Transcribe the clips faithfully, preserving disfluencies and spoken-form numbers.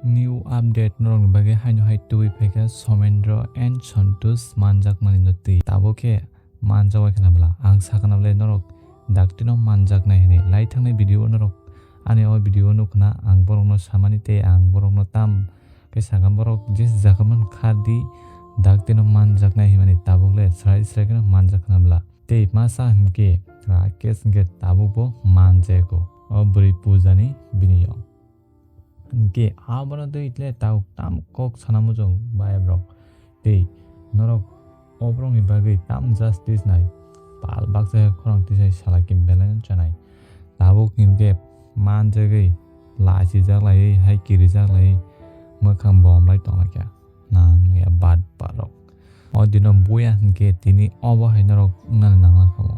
New update norokni bagwi haino hai tubui phaikha Somendro and Santosh manjakmani no twi. Tabuk khe manjak bai khna bwla. Ang sakha na bwle norok daktino manjaknai hinwi. Lai thangnai video o norok ani o video o nukhna ang borokno samani tei ang borokno tam khe sakha borok jesa jakha man kha di daktino manjaknai hinmani tabuk le srai srai kheno manjak khna bwla. Tei masa hinkhe Rakesh hinkhe tabuk bo manjago o bwrwi Pooja ni bini yo. Hinkhe abono twi tle tabuk tam kok sana muchung bai borok. Tei norok o borokni bagwi tam justice nai. Pal baksa khe khorang tisai salai khe belai no chanai. Tabuk hinkhe manjagwi lachijak laiwi hai kirijak laiwi mwkhang bom lai tonglaikha. Nang ya bad barok. O dino buya hinkhe tini obo hai norok wngnani nangla khamu.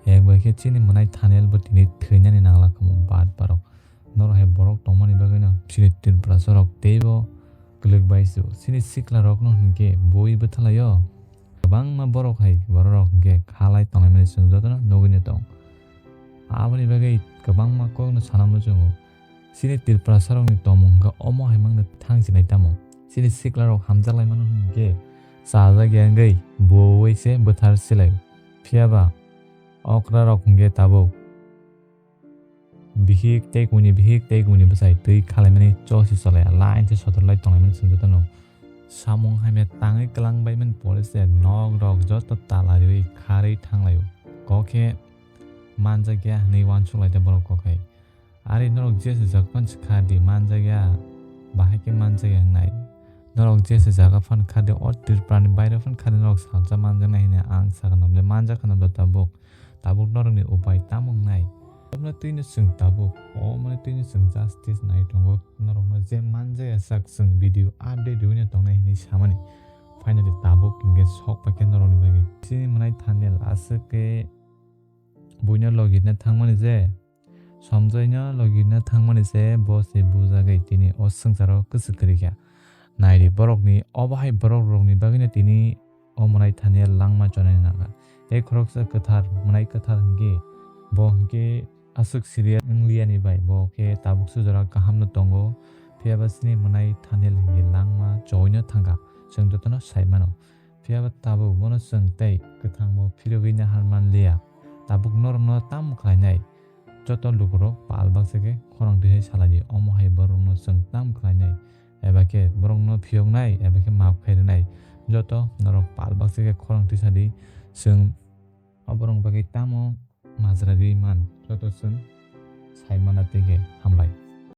Yak bai khe chini mwnai Thaniel bo tini thwinani nangla khamu bad barok. Norok hai borok tongmani bagwino chini Tripurasa rok teibo kwlwk bai su. Chini sikla rokno hinkhe bui bwthalaio. Kwbangma borok hai borok rok hinkhe khalai tonglaimani chwng jotono nugwino tong. Aboni bagwi kwbangma kokno sana muchungo. Chini Tripurasa rokni tomung hinkhe omo hai mangno thang sinai tamo. Chini sikla rok hamjak laimano hinkhe chajak ya wngwi buwi se bwthar silai. Phiyaba okra rok hinkhe tabuk bihik tei kuni bihik tei kuni bwsai twi khalaimani chosi cholai line se sotor lai tonglaimani chwng jotono. Samung hamya tangwi kwlang baimani pore se nok rok joto tala riwi kharwi thanglaio. Kok khe manjakya hinwi uansuk lai de borok kok hai. Ari norok jesa jaga phan kha di manjakya, bahai khe manjakya wngnai. Norok jesa jaga phan kha di o Tripura ni baire phan kha di norok salsa manjaknai hinwi ang sakha nabwle manjakha nabwle tabuk. Tabuk norokni upai tamo wngnai? Obwno twino chwng tabuk, omoni twino chwng justice nai tongo. Norokno je manjakya sak chwng video update rwino tongnai hinwi samani. Finally tabuk hinkhe sok paikha norokni bagwi. Chini mwnai Thaniel aswk khe buino logirna thangmani je, Somjoino logirna thangmani se bo se bujagwi tini o swngcharo kwchwk kwrwi kha. Naidi borokni obo hai borok rokni bagwino tini o mwnai Thaniel langma chonani nangkha. Tei khoroksa kwthar, mwnai kwthar hinkhe bo hinkhe aswk serious wngliyani bai bo khe tabuksa jora kahamno tongo. Phiyaba chini mwnai Thaniel hinkhe langma choino thangkha, chwng jotono sai mano. Phiyaba tabuk bono chwng tei kwthangbo phirogwi nahar manliya. Tabuk norokno tamo khlainai? Joto lukurok pal baksa khe khorang twi hai salai di, omo hai borokno chwng tamo khlainai? Eba khe borokno phiyoknai, eba khe maap khai rwnai? Joto norok pal baksa khe khorang twi sa di, chwng o borok bagwi tamo majra rwi man, joto chwng sai mana twi khe hambai.